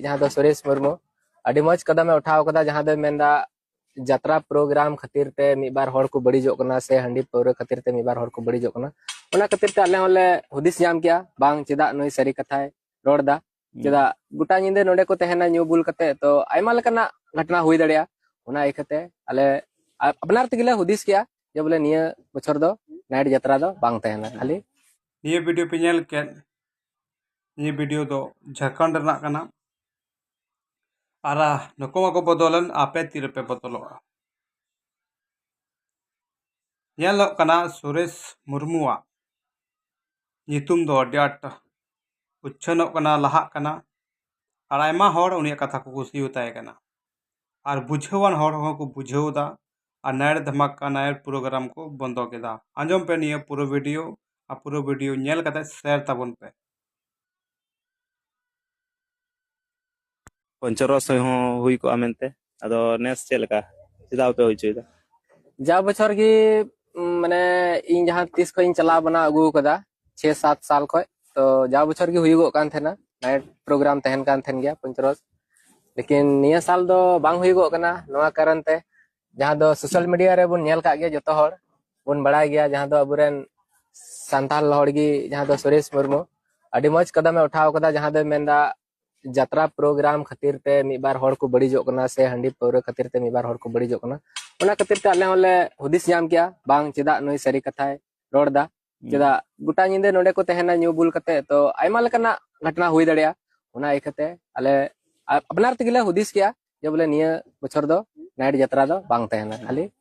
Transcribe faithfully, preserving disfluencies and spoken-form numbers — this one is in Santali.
ᱡᱟᱦᱟᱸ ᱫᱚ ᱥᱩᱨᱮᱥ ᱢᱩᱨᱢᱩ ᱟᱹᱰᱤ ᱢᱚᱡᱽ ᱠᱟᱫᱟᱢᱮ ᱩᱴᱷᱟᱣ ᱠᱟᱫᱟ, ᱡᱟᱦᱟᱸ ᱫᱚᱭ ᱢᱮᱱᱫᱟ ᱡᱟᱛᱨᱟ ᱯᱨᱳᱜᱨᱟᱢ ᱠᱷᱟᱹᱛᱤᱨ ᱛᱮ ᱢᱤᱫ ᱵᱟᱨ ᱦᱚᱲ ᱠᱚ ᱵᱟᱹᱲᱤᱡᱚᱜ ᱠᱟᱱᱟ ᱥᱮ ᱦᱟᱺᱰᱤ ᱯᱟᱹᱣᱨᱟᱹ ᱠᱷᱟᱹᱛᱤᱨ ᱛᱮ ᱢᱤᱫ ᱵᱟᱨ ᱦᱚᱲ ᱠᱚ ᱵᱟᱹᱲᱤᱡᱚᱜ ᱠᱟᱱᱟ᱾ ᱚᱱᱟ ᱠᱷᱟᱹᱛᱤᱨ ᱛᱮ ᱟᱞᱮ ᱦᱚᱸᱞᱮ ᱦᱩᱫᱤᱥ ᱧᱟᱢ ᱠᱮᱜᱼᱟ, ᱵᱟᱝ, ᱪᱮᱫᱟᱜ ᱱᱩᱭ ᱥᱟᱹᱨᱤ ᱠᱟᱛᱷᱟᱭ ᱨᱚᱲ ᱫᱟ? ᱪᱮᱫᱟᱜ ᱜᱚᱴᱟ ᱧᱤᱫᱟᱹ ᱱᱚᱰᱮ ᱠᱚ ᱛᱟᱦᱮᱱᱟ ᱧᱩ ᱵᱩᱞ ᱠᱟᱛᱮ? ᱛᱚ ᱟᱭᱢᱟ ᱞᱮᱠᱟᱱᱟᱜ ᱜᱷᱚᱴᱱᱟ ᱦᱩᱭ ᱫᱟᱲᱮᱭᱟᱜᱼᱟ᱾ ᱚᱱᱟ ᱤᱭᱠᱷᱟᱹᱛᱮ ᱟᱞᱮ ᱟ-, ᱟᱯᱱᱟᱨ ᱛᱮᱜᱮ ᱞᱮ ᱦᱩᱫᱤᱥ ᱠᱮᱜᱼᱟ ᱡᱮ ᱵᱚᱞᱮ ᱱᱤᱭᱟᱹ ᱵᱚᱪᱷᱚᱨ ᱫᱚ ᱱᱟᱭᱤᱴ ᱡᱟᱛᱨᱟ ᱫᱚ ᱵᱟᱝ ᱛᱟᱦᱮᱱᱟ᱾ ᱠᱷᱟᱹᱞᱤ ᱱᱤᱭᱟᱹ ᱵᱷᱤᱰᱤᱭᱳ ᱯᱮ ᱧᱮᱞ ᱠᱮᱫ, ᱱᱤᱭᱟᱹ ᱵᱷᱤᱰᱤᱭᱳ ᱫᱚ ᱡᱷᱟᱲᱠᱷᱚᱸᱰ ᱨᱮᱱᱟᱜ ᱠᱟᱱᱟ᱾ ᱟᱨ ᱱᱩᱠᱩ ᱢᱟᱠᱚ ᱵᱚᱫᱚᱞᱮᱱ, ᱟᱯᱮ ᱛᱤᱨᱮᱯᱮ ᱵᱚᱫᱚᱞᱚᱜᱼᱟ? ᱧᱮᱞᱚᱜ ᱠᱟᱱᱟ ᱥᱩᱨᱮᱥ ᱢᱩᱨᱢᱩᱣᱟᱜ ᱧᱩᱛᱩᱢ ᱫᱚ ᱟᱹᱰᱤ ᱟᱸᱴ ᱩᱪᱷᱟᱹᱱᱚᱜ ᱠᱟᱱᱟ, ᱞᱟᱦᱟᱜ ᱠᱟᱱᱟ, ᱟᱨ ᱟᱭᱢᱟ ᱦᱚᱲ ᱩᱱᱤᱭᱟᱜ ᱠᱟᱛᱷᱟ ᱠᱚ ᱠᱩᱥᱤᱭᱟᱛᱟᱭ ᱠᱟᱱᱟ, ᱟᱨ ᱵᱩᱡᱷᱟᱹᱣᱟᱱ ᱦᱚᱲ ᱦᱚᱸᱠᱚ ᱵᱩᱡᱷᱟᱹᱣ ᱮᱫᱟ᱾ ᱟᱨ ᱱᱟᱭᱤᱴ ᱫᱷᱟᱢᱟᱠᱟ, ᱱᱟᱭᱤᱴ ᱯᱨᱳᱜᱨᱟᱢ ᱠᱚ ᱵᱚᱱᱫᱚ ᱠᱮᱫᱟ᱾ ᱟᱸᱡᱚᱢ ᱯᱮ ᱱᱤᱭᱟᱹ ᱯᱩᱨᱟᱹ ᱵᱷᱤᱰᱤᱭᱳ, ᱟᱨ ᱯᱩᱨᱟᱹ ᱵᱷᱤᱰᱤᱭᱳ ᱧᱮᱞ ᱠᱟᱛᱮ ᱥᱮᱭᱟᱨ ᱛᱟᱵᱚᱱ ᱯᱮ᱾ ᱯᱚᱧᱪᱚᱨᱚᱥ ᱦᱚᱸ ᱦᱩᱭ ᱠᱚᱜᱼᱟ ᱢᱮᱱᱛᱮ᱾ ᱟᱫᱚ ᱱᱮᱥ ᱪᱮᱫ ᱞᱮᱠᱟ, ᱪᱮᱫᱟᱜ ᱵᱟᱯᱮ ᱦᱩᱭ ᱦᱚᱪᱚᱭᱮᱫᱟ? ᱡᱟ ᱵᱚᱪᱷᱚᱨ ᱜᱮ, ᱩᱢ, ᱢᱟᱱᱮ, ᱤᱧ ᱡᱟᱦᱟᱸ ᱛᱤᱥ ᱠᱷᱚᱱ ᱤᱧ ᱪᱟᱞᱟᱣ ᱵᱟᱱᱟ ᱟᱹᱜᱩ ᱟᱠᱟᱫᱟ, ᱪᱷᱮ ᱥᱟᱛ ᱥᱟᱞ ᱠᱷᱚᱱ᱾ ᱛᱚ ᱡᱟ ᱵᱚᱪᱷᱚᱨ ᱜᱮ ᱦᱩᱭᱩᱜᱚᱜ ᱠᱟᱱ ᱛᱟᱦᱮᱱᱟ, ᱱᱟᱭᱤᱴ ᱯᱨᱳᱜᱨᱟᱢ ᱛᱟᱦᱮᱱ ᱠᱟᱱ ᱛᱟᱦᱮᱱ ᱜᱮᱭᱟ ᱯᱚᱧᱪᱚᱨᱚᱥ᱾ ᱞᱮᱠᱤᱱ ᱱᱤᱭᱟᱹ ᱥᱟᱞ ᱫᱚ ᱵᱟᱝ ᱦᱩᱭᱩᱜᱚᱜ ᱠᱟᱱᱟ᱾ ᱱᱚᱣᱟ ᱠᱟᱨᱚᱱ ᱛᱮ, ᱡᱟᱦᱟᱸ ᱫᱚ ᱥᱳᱥᱟᱞ ᱢᱤᱰᱤᱭᱟ ᱨᱮᱵᱚᱱ ᱧᱮᱞ ᱠᱟᱜ ᱜᱮᱭᱟ, ᱡᱚᱛᱚ ᱦᱚᱲ ᱵᱚᱱ ᱵᱟᱲᱟᱭ ᱜᱮᱭᱟ, ᱡᱟᱦᱟᱸ ᱫᱚ ᱟᱵᱚᱨᱮᱱ ᱥᱟᱱᱛᱟᱲ ᱦᱚᱲ ᱜᱮ, ᱡᱟᱦᱟᱸ ᱫᱚ ᱥᱩᱨᱮᱥ ᱢᱩᱨᱢᱩ ᱟᱹᱰᱤ ᱢᱚᱡᱽ ᱠᱚᱫᱚᱢᱮ ᱩᱴᱷᱟᱣ ᱠᱟᱫᱟ, ᱡᱟᱦᱟᱸ ᱫᱚᱭ ᱢᱮᱱᱫᱟ ᱡᱟᱛᱨᱟ ᱯᱨᱳᱜᱨᱟᱢ ᱠᱷᱟᱹᱛᱤᱨ ᱛᱮ ᱢᱤᱫ ᱵᱟᱨ ᱦᱚᱲ ᱠᱚ ᱵᱟᱹᱲᱤᱡᱚᱜ ᱠᱟᱱᱟ ᱥᱮ ᱦᱟᱺᱰᱤ ᱯᱟᱹᱣᱨᱟᱹ ᱠᱷᱟᱹᱛᱤᱨ ᱛᱮ ᱢᱤᱫ ᱵᱟᱨ ᱦᱚᱲ ᱠᱚ ᱵᱟᱹᱲᱤᱡᱚᱜ ᱠᱟᱱᱟ᱾ ᱚᱱᱟ ᱠᱷᱟᱹᱛᱤᱨ ᱛᱮ ᱟᱞᱮ ᱦᱚᱸᱞᱮ ᱦᱩᱫᱤᱥ ᱧᱟᱢ ᱠᱮᱜᱼᱟ, ᱵᱟᱝ, ᱪᱮᱫᱟᱜ ᱱᱩᱭ ᱥᱟᱹᱨᱤ ᱠᱟᱛᱷᱟᱭ ᱨᱚᱲ ᱫᱟ? ᱦᱩᱸ᱾ ᱪᱮᱫᱟᱜ ᱜᱚᱴᱟ ᱧᱤᱫᱟᱹ ᱱᱚᱰᱮ ᱠᱚ ᱛᱟᱦᱮᱱᱟ ᱧᱩ ᱵᱩᱞ ᱠᱟᱛᱮ? ᱛᱚ ᱟᱭᱢᱟ ᱞᱮᱠᱟᱱᱟᱜ ᱜᱷᱚᱴᱱᱟ ᱦᱩᱭ ᱫᱟᱲᱮᱭᱟᱜᱼᱟ᱾ ᱚᱱᱟ ᱤᱭᱠᱷᱟᱹᱛᱮ ᱟᱞᱮ ᱟ-, ᱟᱯᱱᱟᱨ ᱛᱮᱜᱮ ᱞᱮ ᱦᱩᱫᱤᱥ ᱠᱮᱜᱼᱟ ᱡᱮ ᱵᱚᱞᱮ ᱱᱤᱭᱟᱹ ᱵᱚᱪᱷᱚᱨ ᱫᱚ ᱱᱟᱭᱤᱴ ᱡᱟᱛᱨᱟ ᱫᱚ ᱵᱟᱝ ᱛᱟᱦᱮᱱᱟ᱾ ᱠᱷᱟᱹᱞᱤ